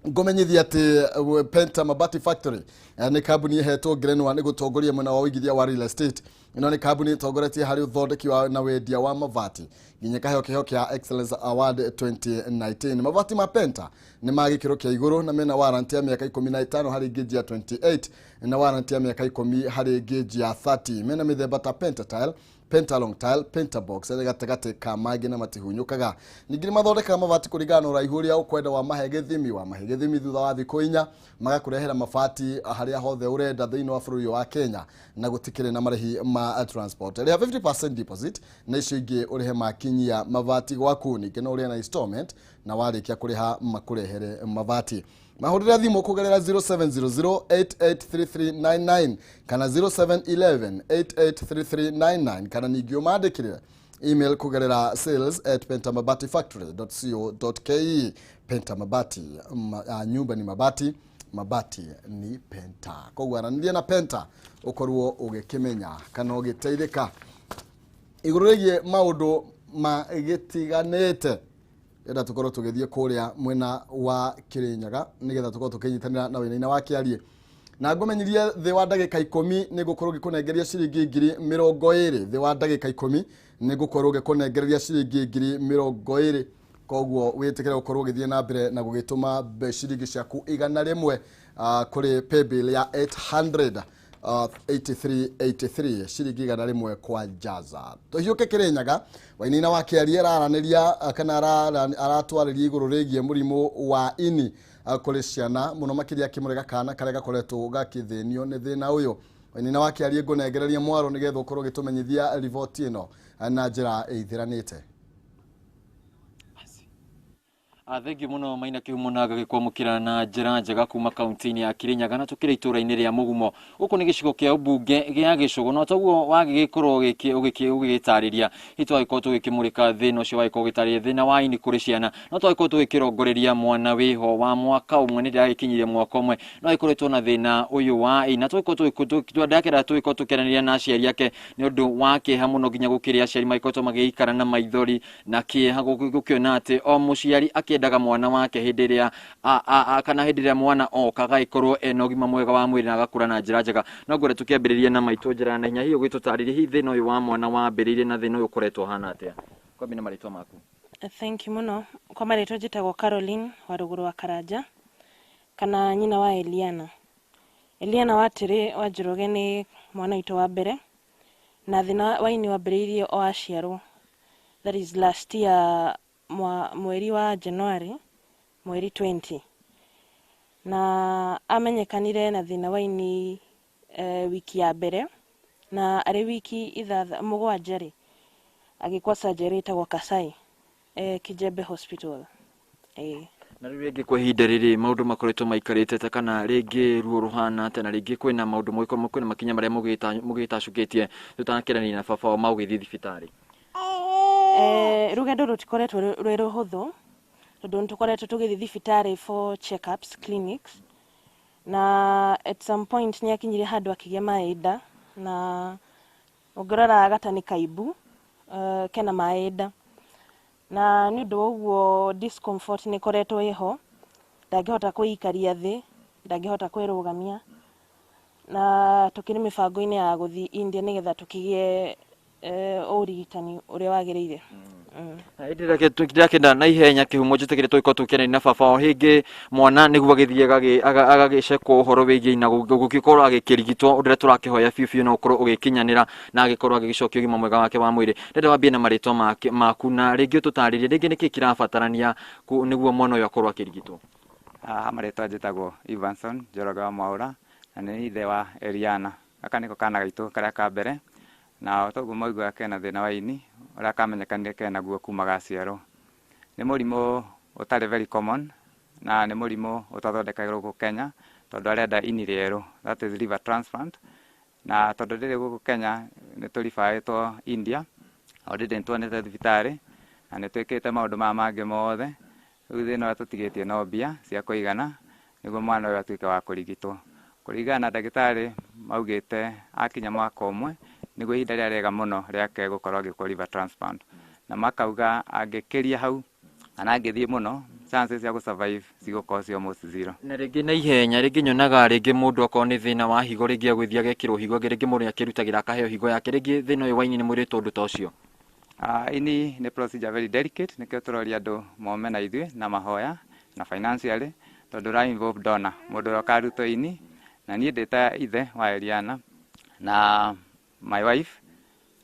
Speaker 4: ngomenyithia atĩ Penta Mabati Factory nĩ kambuni ĩhetwo ngerenwa nĩ gũtongoria mwena wa ũigithia wa real estate. Ĩno nĩ kambuni ĩtongoretie harĩ ũthondeki wa na wendia wa mabati nginya kaheo kĩheo kĩa Excellence Award 2019. Mabati ma Penta nĩ ma gĩkĩro kĩa igũrũ na mena warranty ya mĩaka 15 harĩ gauge ya 28 na warranty ya mĩaka 10 harĩ gauge ya 30. Mena mĩthemba ta Penta Tile, Pentalong Tile, Pentabox, gatagatĩ ka mangĩ na matihunyũkaga. Ningĩ nĩ mathondekaga mabati kũringana na ũraihu ũrĩa ũkwenda wa mahe gĩthimi, wa mahe gĩthimi thutha wa thikũ 4 magakũrehera mabati harĩa hothe ũrenda thĩinĩ wa bũrũri wa Kenya, na gũtikĩrĩ na marĩhi ma transport. Rĩha 50% deposit na icio ingĩ ũrĩhe makinyia mabati gwaku. Ningĩ no ũrĩhe na installment na warĩkia kũrĩha makũrehere mabati. Mahũrĩre thimũ kũgerera 0700883399 kana 0711883399 kana ningĩ ũmandĩkĩre email kũgerera sales@pentamabatifactory.co.ke. Penta Mabati, nyumba ni mabati, mabati ni Penta. Koguo aranĩria na Penta ũkorwo ũgĩkĩmenya kana ũgĩteithĩka igũrũ rĩgiĩ maũndũ magĩtiganĩte. Enda tukorwo tũgĩthiĩ kũrĩa mwena wa Kĩrĩnyaga nĩgetha tukorwo tũkĩnyitanĩra na wĩna wa Kĩarie. Na ngũmenyirie thĩ wa ndagĩka 10 nĩ ngũkorwo ngĩkũnengeria ciringi 20,000. Thĩ wa ndagĩka 10 nĩ ngũkorwo ngĩkũnengereria ciringi 20,000. Koguo wĩtĩkĩre gũkorwo ũgĩthiĩ na mbere na gũgĩtũma ciringi ciaku 100 kũrĩ paybill ya 800 8383 ciringi 100 kwa jaza. Tũhiũke Kĩrĩnyaga, Wainaina wa Kĩarie araranĩria kana aratwarĩria igũrũ rĩgiĩ mũrimũ wa ini kũrĩ ciana mũno makĩria akĩmũrega kana karĩa gakoretwo gakĩthĩnio nĩ thĩna ũyũ. Wainaina wa Kĩarie ngũnengereria mwaro nĩgetha ũkorwo ũgĩtũmenyithia riboti ĩno na njĩra ĩithĩranĩte.
Speaker 11: Thengiũ mũno Maina Kĩhumo na ngagĩkwamũkĩra na njĩra njega kuma kaunti-inĩ ya Kirinyaga na tũkĩrĩ itũũra-inĩ rĩa Mũgumo. Gũkũ nĩ gĩcigo kĩa ũmbunge gĩa Gĩcũgũ, no toguo wagĩgĩkorwo ũgĩgĩtarĩria, hihi twagĩkorwo tũgĩkĩmũrĩka thĩna ũcio, wagĩkorwo ũgĩtarĩria thĩna wa ini kũrĩ ciana, no twagĩkorwo tũgĩkĩrongoreria mwana wĩho wa mwaka ũmwe, nĩ ndĩragĩkinyirie mwaka ũmwe, no agĩkoretwo na thĩna ũyũ wa ini, na tũgĩkorwo ndakĩra tũgĩkorwo tũkĩaranĩria na aciari ake nĩ ũndũ wa kĩeha mũno, nginya gũkĩrĩ aciari magĩkoretwo magĩikara na maithori na kĩeha gũkĩona atĩ o mũciari akĩendaga mwana wake hĩndĩ ĩrĩa kana hĩndĩ ĩrĩa mwana oka agagĩkorwo ena ũgima mwega wa mwĩrĩ na agakũra na njĩra njega. No ngwenda tũkĩambĩrĩrie na maitũ njĩra na hinya, hihi ũgĩtũtarĩrie hihi thĩna ũyũ wa mwana wambĩrĩirie na thĩna ũyũ ũkoretwo ũhana atĩa? Kwambia na marĩtwa maku.
Speaker 12: Thank you mũno. Kwa marĩtwa njĩtagwo Caroline wa Rũgũrũ wa Karanja, kana nyina wa Eliana. Eliana Watĩrĩ wa Njoroge nĩ mwana witũ wa mbere, na thĩna wa ini wambĩrĩirie o aciarwo. That is last year mweri wa January, mweri 20. Na amenyekanire na thĩna wa ini wiki ya mbere, na arĩ wiki 7 rĩ, agĩkwo surgery ĩtagwo Kasai, Kijembe Hospital.
Speaker 11: Na rĩu rĩngĩ kwa ihinda rĩrĩ maũndũ makoretwo maikarĩte ta kana rĩngĩ ruo rũhana atĩa, na rĩngĩ kwĩna maũndũ kwĩna makinya marĩa mũgĩtacũkĩtie tũtanakĩrania na baba wao magũgĩthiĩ thibitarĩ?
Speaker 12: Rũgendo rũtikoretwo rwĩ rũhũthũ, tondũ nĩtũkoretwo tũgĩthiĩ thibitarĩ for checkups, clinics, na at some point nĩ akinyire handũ akĩgĩa maĩ nda, na ũngĩrora gata nĩ kaibu, kena maĩ nda, na nĩ ũndũ wa ũguo discomfort nĩ ĩkoretwo ĩho, ndangĩhota kwĩikaria thĩ, ndangĩhota kwĩrũgamia, na tũkĩrĩ mĩbango-inĩ ya gũthiĩ India nĩgetha tũkĩgĩe ũrigitani ũrĩa wagĩrĩire.
Speaker 11: Ndĩrakĩenda na ihenya Kĩhumo njĩtĩkĩre tũgĩkorwo tũkĩaranĩria na baba wao, hĩngĩ mwana nĩguo agĩthiĩ agagĩcekwo ũhoro wĩgiĩ na gũgĩkorwo agĩkĩrigitwo, ũndũ ũrĩa tũrakĩhoya biũ biũ no ũkorwo ũgĩkinyanĩra na agĩkorwo agĩgĩcokia ũgima mwega wake wa mwĩrĩ. Ndĩrenda wambie na marĩtwa maku na rĩngĩ ũtũtarĩrie rĩngĩ nĩkĩ kĩrabatarania nĩguo mwana ũyũ akorwo akĩrigitwo.
Speaker 13: Haha marĩtwa njĩtagwo Evanson Njoroge wa Mwaũra, na nĩ ithe wa Eliana. Gaka nĩko kana gaitũ karĩa ka mbere, na toguo maiguaga kena thĩna wa ini ũrĩa kamenyekanire kenaguo kuma gaciarwo. Nĩ mũrimũ ũtarĩ very common, na nĩ mũrimũ ũtathondekagĩrwo gũkũ Kenya, tondũ arenda ini rĩerũ, that is liver transplant. Na tondũ ndĩrĩ gũkũ Kenya nĩ tũribaĩtwo India, already nĩ tuonete thibitarĩ na nĩ twĩkĩte maũndũ maya mangĩ mothe. Rĩu thĩna ũrĩa tũtigĩtie no mbia cia kũigana nĩguo mwana ũyũ atuĩke wa kũrigitwo. Kũringana na ndagĩtarĩ maugĩte akinya mwaka ũmwe nĩguo ihinda rĩrĩa rĩega mũno rĩake gũkorwo agĩkwo liver transplant, na makauga angĩkĩria hau kana angĩthiĩ mũno chances cia gũ-survive cigũkorwo ci almost zero.
Speaker 11: Na rĩngĩ na ihenya rĩngĩ nyonaga rĩngĩ mũndũ akorwo nĩ thĩna wa higo, rĩngĩ agũthiĩ agekĩrwo higo, rĩngĩ mũndũ nĩakĩrutagĩra akaheo higo yake, rĩngĩ thĩna ũyũ wa ini nĩ mwĩrĩtwo ũndũ ta ũcio.
Speaker 13: Ini nĩ procedure very delicate, nĩkĩo tũroria andũ mome na ithuĩ na mahoya na financially, tondũ ũra involve donor, mũndũ ũrĩa ũkarutwo ini, na niĩ ndĩ ta ithe wa Eliana na my wife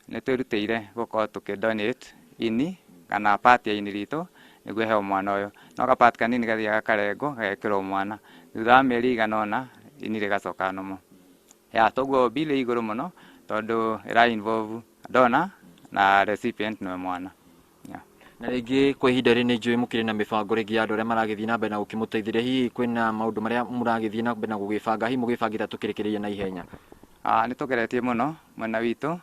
Speaker 13: nĩ twĩrutĩire gũkorwo tũkĩ-donate ini kana part ya ini ritũ nĩguo ĩheo mwana ũyũ, no ka part kanini gathiaga gakarengwo gagekĩrwo mwana, thutha wa mĩeri ĩigana ũna ini rĩgacoka normal. Ya toguo bill ĩ igũrũ mũno tondũ ĩra involve donor na recipient nĩwe mwana.
Speaker 11: Na rĩngĩ kwa ihinda rĩrĩ nĩ njũĩ mũkĩrĩ na mĩbango rĩngĩ ya andũ arĩa maragĩthiĩ na mbere na gũkĩmũteithĩrĩria, hihi kwĩna maũndũ marĩa mũragĩthiĩ na mbere na gũgĩbanga, hihi mũgĩbangĩte tũkĩrĩkĩrĩria na ihenya?
Speaker 13: Nĩ tũgeretie mũno mwena witũ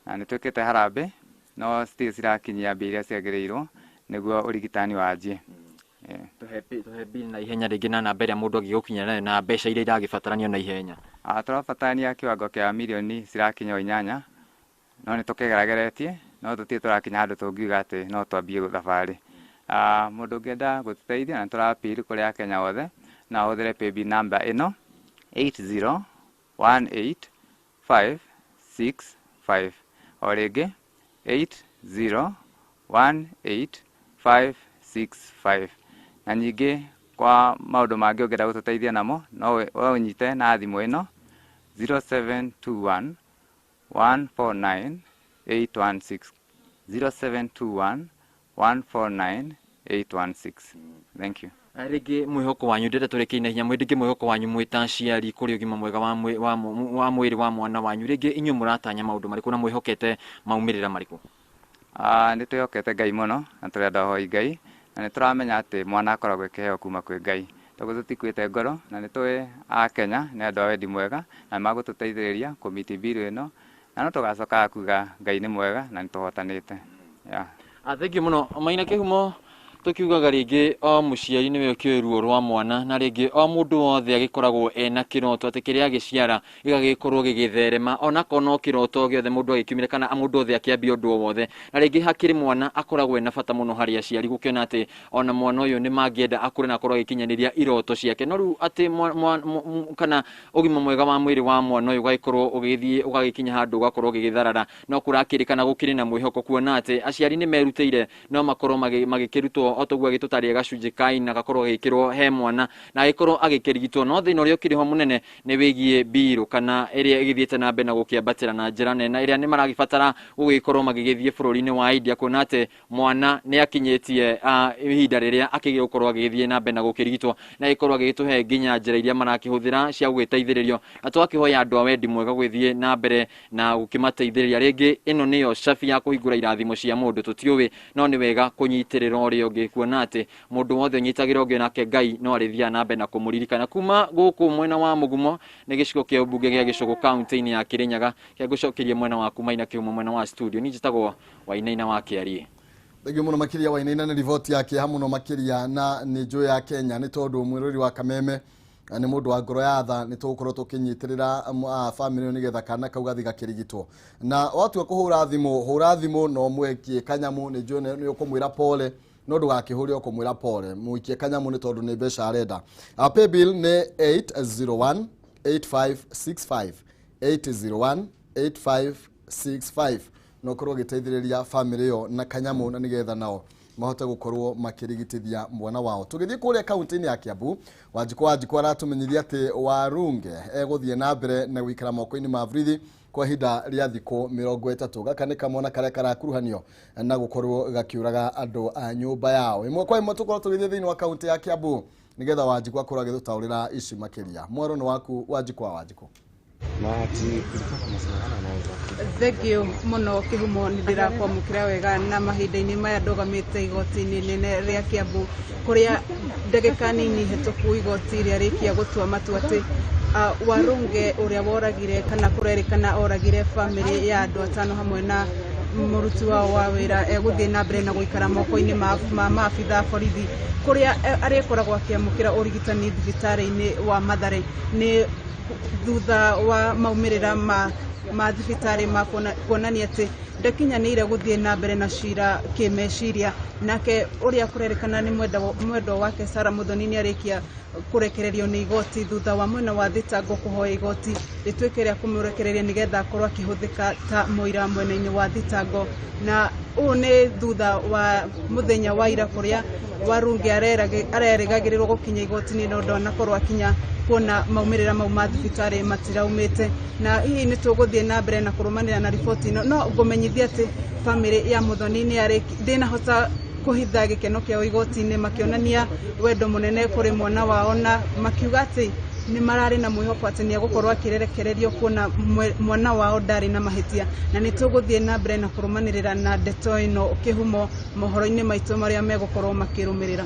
Speaker 13: na nĩ twĩkĩte harambee, no still cirakinyia mbia iria ciagĩrĩirwo nĩguo ũrigitani wanjie.
Speaker 11: Tũhe bill na ihenya rĩngĩ na namba ĩrĩa mũndũ angĩgũkinyĩra nayo na mbeca iria iragĩbataranio na ihenya.
Speaker 13: Tũrabatarania kĩwango kĩa mirioni cirakinya o 8, no nĩ tũkĩgerageretie, no tũtirĩ tũrakinya handũ tũngiuga atĩ no twambie thabarĩ. Mũndũ ũngĩenda gũtũteithia na tũra appeal kũrĩ Akenya othe, no ahũthĩre paybill number ĩno 8018565, o rĩngĩ 8018565. Na ningĩ kwa maũndũ mangĩ ũngĩenda gũtũteithia namo no ũnyite na thimũ ĩno 0721 149 816, 0721 149 816. Thank you.
Speaker 11: Rĩngĩ mwĩhoko wanyu ndĩrenda tũrĩkie na hinya, rĩngĩ mwĩhoko wanyu mwĩ ta aciari kũrĩ ũgima mwega wa mwĩrĩ wa mwana wanyu, rĩngĩ inyuĩ mũratanya maũndũ marĩkũ na mwĩhokete maumĩrĩra marĩkũ?
Speaker 13: Nĩ twĩhokete Ngai mũno na tũrenda ahoi Ngai Na nĩ tũramenya atĩ mwana akoragwo e kĩheo kuma kwĩ Ngai. Toguo tũtikuĩte ngoro na nĩ tũĩ a Kenya nĩ andũ a wendi mwega na nĩ magũtũteithĩrĩria kũmiti bill ĩno, na no tũgacokaga kuga Ngai nĩ mwega na nĩ tũhotanĩte. Yeah.
Speaker 11: Thank you mũno Maina Kĩhumo. Tũkiugaga rĩngĩ o mũciari nĩwe ũkĩũĩ ruo rwa mwana, na rĩngĩ o mũndũ wothe agĩkoragwo ena kĩroto atĩ kĩrĩa agĩciara gĩgagĩkorwo gĩgĩtherema, onakorwo no kĩroto gĩothe mũndũ agĩkiumire kana mũndũ othe akĩambia ũndũ o wothe. Na rĩngĩ hakĩrĩ mwana akoragwo ena bata mũno harĩ aciari gũkĩona atĩ ona mwana ũyũ nĩ mangĩenda akũre na akorwo agĩkinyanĩria iroto ciake. No rĩu atĩ kana ũgima mwega wa mwĩrĩ wa mwana ũyũ ũgagĩkorwo ũgĩthiĩ ũgagĩkinya handũ ũgakorwo ũgĩgĩtharara, no kũrakĩrĩkana gũkĩrĩ na mwĩhoko kuona atĩ aciari nĩ merutĩire no makorwo magĩkĩrutwo o toguo agĩtũtarĩria gacunjĩ ka ina gakorwo gagĩkĩrwo he mwana na agĩkorwo agĩkĩrigitwo. No thĩna ũrĩa ũkĩrĩ ho mũnene nĩ wĩgiĩ mbirũ kana ĩrĩa ĩgĩthiĩte na mbere na gũkĩambatĩra na njĩra nene, ĩrĩa nĩ maragĩbatara gũgĩkorwo magĩgĩthiĩ bũrũri-inĩ wa India kuona atĩ mwana nĩ akinyĩtie ihinda rĩrĩa akĩgĩrĩirwo gũkorwo agĩgĩthiĩ na mbere na gũkĩrigitwo, na agĩkorwo agĩgĩtũhe nginya njĩra iria marakĩhũthĩra cia gũgĩteithĩrĩrio. Na twakĩhoya andũ a wendi mwega gũgĩthiĩ na mbere na gũkĩmateithĩrĩria. Rĩngĩ ĩno nĩyo cabi ya kũhingũra irathimo cia mũndũ, tũtiũĩ, no nĩ wega kũnyitĩrĩra ũrĩa ũngĩ kuona atĩ mũndũ wothe ũnyitagĩra ũngĩ nake Ngai no arĩthiaga na mbere na kũmũririkana. Kuma gũkũ mwena wa Mũgumo nĩ gĩcigo kĩa ũmbunge gĩa Gĩcũgũ kaunti-inĩ ya Kĩrĩnyaga, kĩa ngũcokerie mwena waku Maina Kĩhumo mwena wa studio. Niĩ njĩtagwo Wainaina wa Kĩarie.
Speaker 4: Thengiũ mũno makĩria Wainaina nĩ riboti ya kĩeha mũno makĩria, na nĩ njũĩ ya Kenya nĩ tondũ mwĩrori wa Kameme nĩ mũndũ wa ngoro ya tha, nĩ tũgũkorwo tũkĩnyitĩrĩra bamĩrĩ ĩyo nĩgetha kana kau gathiĩ gakĩrigitwo. Na watua kũhũra thimũ, hũra thimũ no mwekie kanyamũ, nĩ njũĩ nĩ ũkũmwĩra pole, no ndũgakĩhũre ũkũmwĩra pole, mũikie kanyamũ nĩ tondũ nĩ mbeca arenda. Paybill nĩ 801 8565, 801 8565, na ũkorwo ũgĩteithĩrĩria bamĩrĩ ĩyo na kanyamũ na nĩgetha nao mahote gũkorwo makĩrigitithia mwana wao. Tũgĩthiĩ kũrĩa kaunti-inĩ ya Kiambu, Wanjikũ aratũmenyithia atĩ Warunge egũthiĩ na mbere na gũikara moko-inĩ ma borithi kwa ihinda rĩa thikũ 30. Gaka nĩ kamwana karĩa karakuruhanio na gũkorwo gakiũraga andũ a nyũmba yao. Ĩmwe kwa ĩmwe tũkorwo tũgĩthiĩ thĩinĩ wa kaunti ya Kiambu nĩgetha Wanjikũ akorwo agĩtũtaũrĩra ici makĩria. Mwaro nĩ waku Wanjikũ wa Wanjikũ.
Speaker 14: Thengiũ mũno Kĩhumo, nĩ ndĩrakwamũkĩra wega na mahinda-inĩ maya ndũgamĩte igoti-inĩ inene rĩa Kiambu kũrĩa ndagĩka nini hĩtũku igoti rĩarĩkia gũtua matua atĩ Warunge ũrĩa woragire kana kũrerĩkana oragire bamĩrĩ ya andũ atano hamwe na mũruti wao wa wĩra egũthiĩ na mbere na gũikara moko-inĩ ma maabitha a borithi kũrĩa arĩkoragwo akĩamũkĩra ũrigitani thibitarĩ-inĩ wa Mathare. Nĩ thutha wa maumĩrĩra ma thibitarĩ ma kuonania atĩ ndakinyanĩire gũthiĩ na mbere na cira kĩmeciria. Nake ũrĩa kũrerĩkana nĩ mwendwa wake Sarah Muthoni nĩ arĩkia kũrekererio nĩ igoti thutha wa mwena wa thitango kũhoya igoti rĩtuĩke rĩa kũmũrekereria nĩgetha akorwo akĩhũthĩka ta mũira mwena-inĩ wa thitango. Na ũũ nĩ thutha wa mũthenya wa ira kũrĩa Warunge arerĩgagĩrĩrwo gũkinya igoti-inĩ no ndanakorwo akinya kuona maumĩrĩra mau ma thibitarĩ matiraumĩte. Na hihi nĩ tũgũthiĩ na mbere na kũrũmanĩra na riboti ĩno, no ngũmenyithia atĩ bamĩrĩ ya Muthoni ndĩnahota kũhitha gĩkeno kĩao igoti-inĩ, makĩonania wendo mũnene kũrĩ mwana wao na makiuga atĩ nĩ mararĩ na mwĩhoko atĩ nĩ egũkorwo akĩrekererio kuona mwana wao ndarĩ na mahĩtia. Na nĩ tũgũthiĩ na mbere na kũrũmanĩrĩra na ndeto ĩno Kĩhumo mohoro-inĩ maitũ marĩa megũkorwo makĩrũmĩrĩra.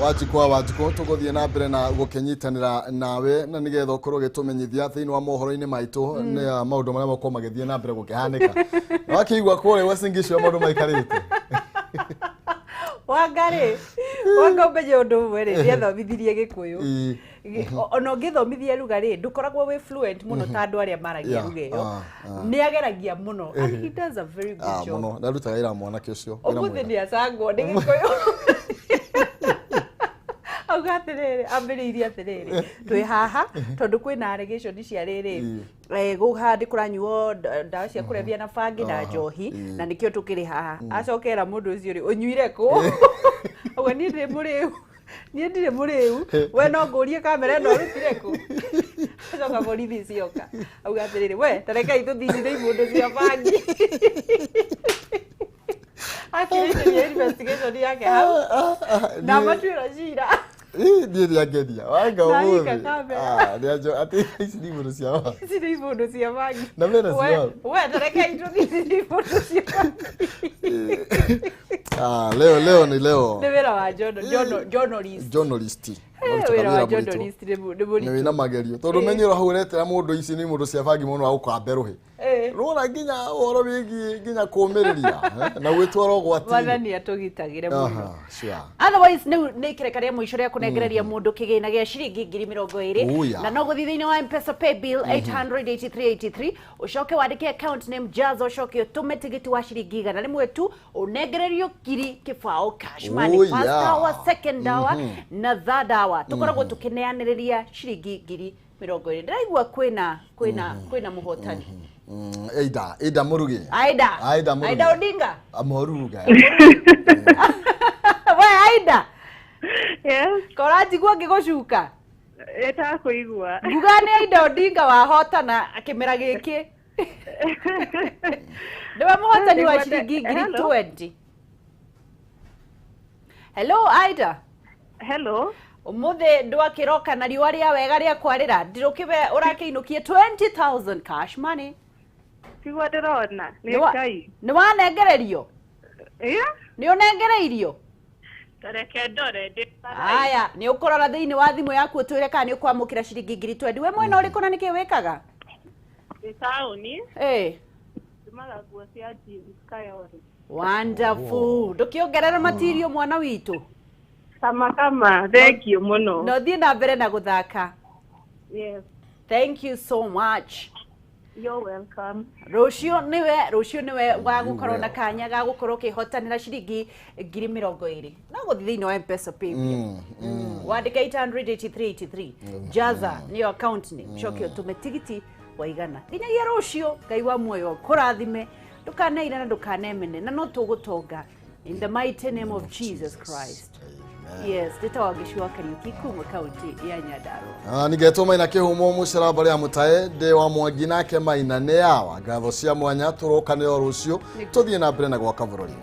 Speaker 4: Wanjikũ wa Wanjikũ, tũgũthiĩ na mbere na gũkĩnyitanĩra nawe na nĩgetha ũkorwo ũgĩtũmenyithia thĩinĩ wa mohoro-inĩ maitũ nĩ maũndũ marĩa makorwo magĩthiĩ na mbere gũkĩhanĩka. Na wakĩigua kũrĩa Uasin Gishu maũndũ maikarĩte.
Speaker 15: Wanga rĩ, wanga ũmenye ũndũ ũmwe rĩ, nĩathomithirie Gĩkũyũ. Ona ũngĩthomithia ruga rĩ, ndũkoragwo wĩ fluent mũno ta andũ arĩa maragia ruga ĩyo. Nĩageragia mũno. And he does a very good job.
Speaker 4: Mũno, ndarutaga wĩra mwanake ũcio, wĩra
Speaker 15: Ũmũthĩ
Speaker 4: mwega.
Speaker 15: nĩacangwo nĩ Gĩkũyũ. Auga atĩrĩrĩ, ambĩrĩirie atĩrĩrĩ, twĩ haha tondũ kwĩna allegation cia rĩrĩ, gũkũ haha nĩ kũranyuo ndawa cia kũrebia na bangi na njohi, na nĩkĩo tũkĩrĩ haha. Acokera mũndũ ũcio rĩ, ũnyuire kũ? Auga niĩ ndirĩ mũrĩu. Niĩ ndirĩ mũrĩu. We no ngũrie kamera ĩno ũrutire kũ? Acoka borithi cioka. Auga atĩrĩrĩ, we ta rekei tũthiĩ imũndũ cia bangi. Akĩrĩkĩria investigation yake hau. Na matuĩra cira.
Speaker 4: Ĩ, niĩ nĩangenia wanga
Speaker 15: Nahika
Speaker 4: ũmũthĩ.
Speaker 15: kamera.
Speaker 4: Ah, nĩanjo atĩ ici nĩ ibũndũ cia waru.
Speaker 15: Ici nĩ ibũndũ cia bangi.
Speaker 4: Na mena cia
Speaker 15: We-
Speaker 4: waru.
Speaker 15: we tareke itũthiĩ, ici nĩ ibũndũ cia bangi.
Speaker 4: Ah, leo leo ni leo.
Speaker 15: Nĩ wĩra wa journalist.
Speaker 4: Journalist.
Speaker 15: Eh, wĩra wa journalist nĩ mũritũ.
Speaker 4: Nĩ wĩna magerio tondũ
Speaker 15: Ĩ.
Speaker 4: menyero hau ũretera mũndũ ici nĩ mũndũ cia bangi mũno agũkambe rũhĩ.
Speaker 15: Eh.
Speaker 4: Rwona nginya ũhoro wĩgiĩ nginya kũũmĩrĩria eh, na gwĩtwara ũgwati-inĩ.
Speaker 15: Mwathani atũgitagĩre mũno.
Speaker 4: Aha, sure.
Speaker 15: Otherwise nä nä ikereka rĩa mũico rĩa kũnengereria mũndũ kĩgĩna gĩa ciringi 20,000.
Speaker 4: Oh, yeah.
Speaker 15: Na no gũthiĩ thĩinĩ wa Mpesa pay bill 88383, ũcoke wandĩke account name Jaza, ũcoke ũtũme tigiti wa ciringi 100 tu, ũnengererio 20,000 cash money.
Speaker 4: Oh,
Speaker 15: First
Speaker 4: yeah.
Speaker 15: hour, second hour na third hour tũkoragwo tũkĩneanĩrĩria ciringi 20,000. Ndĩraigua kwĩna mũhotani.
Speaker 4: Aida, Aida Murugi.
Speaker 15: Aida.
Speaker 4: Aida Murugi.
Speaker 15: Aida Odinga.
Speaker 4: Amoruga.
Speaker 15: We Aida.
Speaker 16: Yes.
Speaker 15: Koranjigua ngĩgũcuka.
Speaker 16: Ĩtakũigua.
Speaker 15: Nguga nĩ Aida Odinga wahotana kĩmera gĩkĩ. Nĩwe mũhotani wa ciringi ngiri
Speaker 16: Hello.
Speaker 15: 20. Hello Aida.
Speaker 16: Hello.
Speaker 15: Ũmũthĩ ndwakĩroka na riũa rĩa wega rĩa kwarĩra, ndĩrũkĩwe ũrakĩinũkie 20,000 cash money.
Speaker 16: Tiguo ndĩrona. Nĩ Ngai.
Speaker 15: Nĩ wanengererio?
Speaker 16: Ĩa?
Speaker 15: Nĩ ũnengereirio?
Speaker 16: Tareke ndore ndĩ.
Speaker 15: Aya, nĩ ũkũrora thĩinĩ wa thimũ yaku ũtwĩre kana nĩ ũkwamũkĩra ciringi 20,000. We mwena ũrĩkũ na nĩkĩ wĩkaga?
Speaker 16: Ndĩ taũni.
Speaker 15: Ĩ.
Speaker 16: Ndumaga nguo cia jeans Kayole.
Speaker 15: Wonderful. Ndũkĩongerera matirio mwana witũ.
Speaker 16: Kama kama, thank you mũno.
Speaker 15: No thiĩ na mbere na gũthaka.
Speaker 16: Yes.
Speaker 15: Thank you so much.
Speaker 16: You're welcome.
Speaker 15: Rũciũ nĩwe wa gũkorwo na kanya ga gũkorwo ũkĩhotanĩra ciringi 20,000. No gũthiĩ thĩinĩ wa Mpesa pay bill. Wandĩke 88383 Jaza nĩyo account name, coke ũtũme tigiti wa 100. Nginyagia rũciũ, Ngai wa muoyo kũrathime, ndũkaneire na ndũkanemene, na no tũgũtonga in the mighty name of Jesus Christ. Yes, ndĩtagwo Ngĩcua Kariũki kuma kaunti ya Nyandarua.
Speaker 4: Ah, nigetwo Maina Kĩhumo mũcera barĩ ya mũtae ndĩ wa Mwangi nake Maina nĩ yawa ngatho cia mwanya tũrokanĩra o rũciũ tũthiĩ na mbere na gwaka bũrũri.